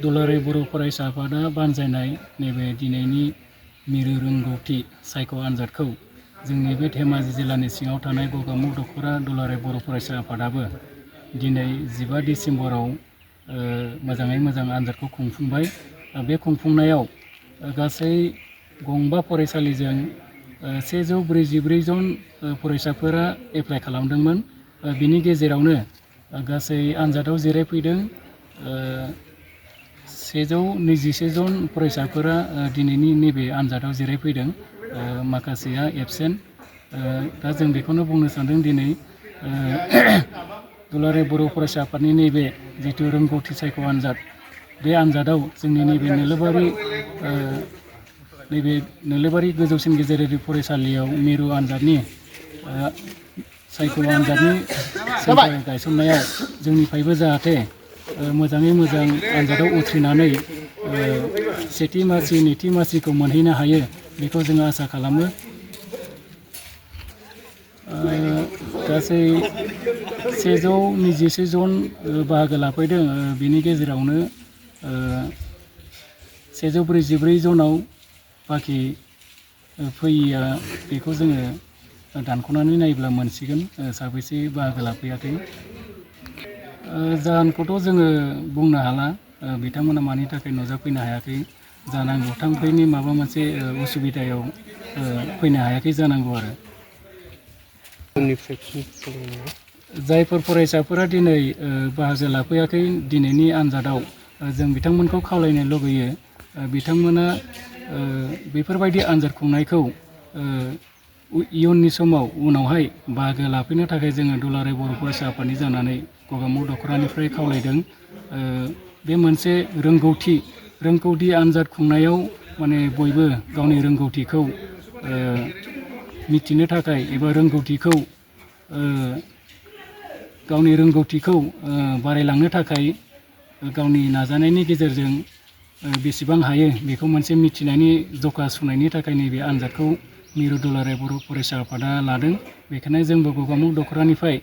दुलाराय बर' फरायसा आफादा बानजायनाय नैबे दिनैनि मिरु रोंगौथि सायख' आनजादखौ जोंनि बे धेमाजि जिल्लानि सिङाव थानाय गगामुग दख'रा दुलाराय बर' फरायसा आफादाबो दिनै 15 डिसेम्बराव मोजाङै मोजां आनजादखौ खुंफुंबाय। बे खुंफुंनायाव गासै गंबा फरायसालिजों 144 जन फरायसाफोरा एप्लाइ खालामदोंमोन। बिनि गेजेरावनो गासै आनजादाव जिरायफैदों 121 जन फरायसाफोरा दिनैनि नैबे आनजादाव जिरायफैदों। माखासेया एबसेन्ट। दा जों बेखौनो बुंनो सानदों दिनै दुलाराय बर' फरायसा आफादनि नैबे जिथु रोंगौथि सायख' आनजाद, बे आनजादाव जोंनि नैबे नोलोबारि गोजौसिन गेजेरारि फरायसालियाव मिरु आनजादनि सायख' आनजादनि सेन्टार गायसननायाव जोंनिफ्रायबो जाहाथे मोजाङै मोजां आनजादाव उथ्रिनानै सेथि मासि नैथि मासिखौ मोनहैनो हायो, बेखौ जोङो आसा खालामो। गासै 121 जन बाहागो लाफैदों। बिनि गेजेरावनो 144 जनाव बाखि फैयिया बेखौ जोङो दानख'नानै नायोब्ला मोनसिगोन साबैसे बाहागो लाफैयाखै। जाहोनखौथ' जोङो बुंनो हाला, बिथांमोना मानि थाखाय नुजाफैनो हायाखै जानांगौ, थांफैनि माबा मोनसे उसुबिदायाव फैनो हायाखै जानांगौ आरो। जायफोर फरायसाफोरा दिनै बाहागो लाफैयाखै दिनैनि आनजादाव, जों बिथांमोनखौ खावलायनो लुगैयो बिथांमोना बेफोरबायदि आनजाद खुंनायखौ इयुननि समाव उनावहाय बाहागो लाफैनो थाखाय जोङो दुलाराय बर' फरायसा आफादनि जानानै गगामुग दख'रानिफ्राय खावलायदों। बे मोनसे रोंगौथि आनजाद खुंनायाव माने बयबो गावनि रोंगौथिखौ मिथिनो थाखाय एबा गावनि रोंगौथिखौ बारायलांनो थाखाय गावनि नाजानायनि गेजेरजों बेसेबां हायो बेखौ मोनसे मिथिनायनि जखा सुनायनि थाखाय नैबे आनजादखौ मिरु दुलाराय बर' फरायसा आफादा लादों। बेखायनो जोंबो गगामुग दख'रानिफ्राय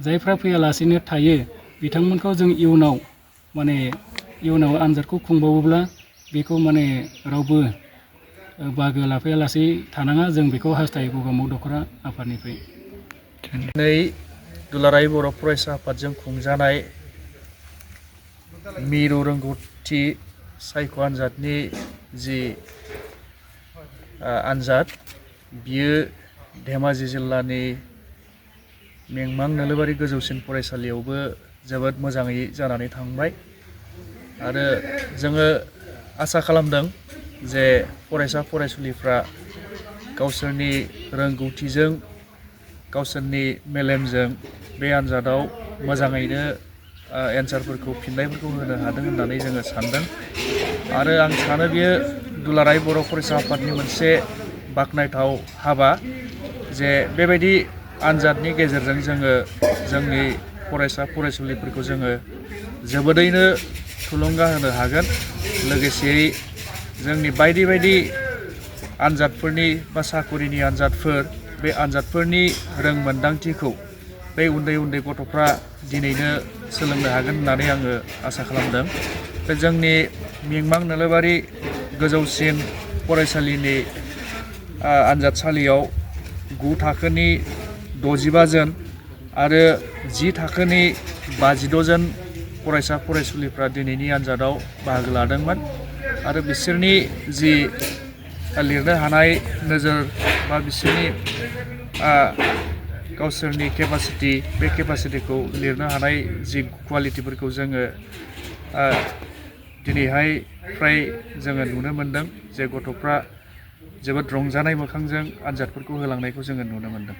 जायफ्रा फैयालासेनो थायो बिथांमोनखौ जों इयुनाव आनजादखौ खुंबावोब्ला बेखौ माने रावबो बाहागो लाफैयालासे थानाङा, जों बेखौ हास्थायो गगामुग दख'रा आफादनिफ्राय। दिनै दुलाराय बर' फरायसा आफादजों खुंजानाय मिरु रोंगौथि सायख' आनजादनि जि आनजाद, बियो धेमाजि जिल्लानि मेंमां नोलोबारि गोजौसिन फरायसालियावबो जोबोद मोजाङै जानानै थांबाय। आरो जोङो आसा खालामदों जे फरायसा फरायसुलिफ्रा गावसोरनि रोंगौथिजों गावसोरनि मेलेमजों बे आनजादाव मोजाङैनो एन्सारफोरखौ फिननायफोरखौ होनो हादों होननानै जोङो सानदों। आरो आं सानो बेयो दुलाराय बर' फरायसा आफादनि मोनसे बाख्नायथाव हाबा जे बेबायदि आनजादनि गेजेरजों जोङो जोंनि फरायसा फरायसुलिफोरखौ जोङो जोबोदैनो थुलुंगा होनो हागोन। लोगोसेयै जोंनि बायदि आनजादफोरनि बा साख'रिनि आनजादफोर, बे आनजादफोरनि रोंमोन्दांथिखौ बे उन्दै गथ'फ्रा दिनैनो सोलोंनो हागोन होननानै आङो आसा खालामदों। बे जोंनि मेंमां नोलोबारि गोजौसिन फरायसालिनि आनजादसालियाव 9 थाखोनि 65 जन आरो 10 थाखोनि 52 जन फरायसा फरायसुलिफ्रा दिनैनि आनजादाव बाहागो लादोंमोन। आरो बिसोरनि जि लिरनो हानाय नोजोर बा बिसोरनि गावसोरनि केपासिटि, बे केपासिटिखौ लिरनो हानाय जि कुवालिटिफोरखौ जोङो दिनैहाय फ्राय जोङो नुनो मोनदों जे गथ'फ्रा जोबोद रंजानाय मोखांजों आनजादफोरखौ होलांनायखौ जोङो नुनो मोनदों।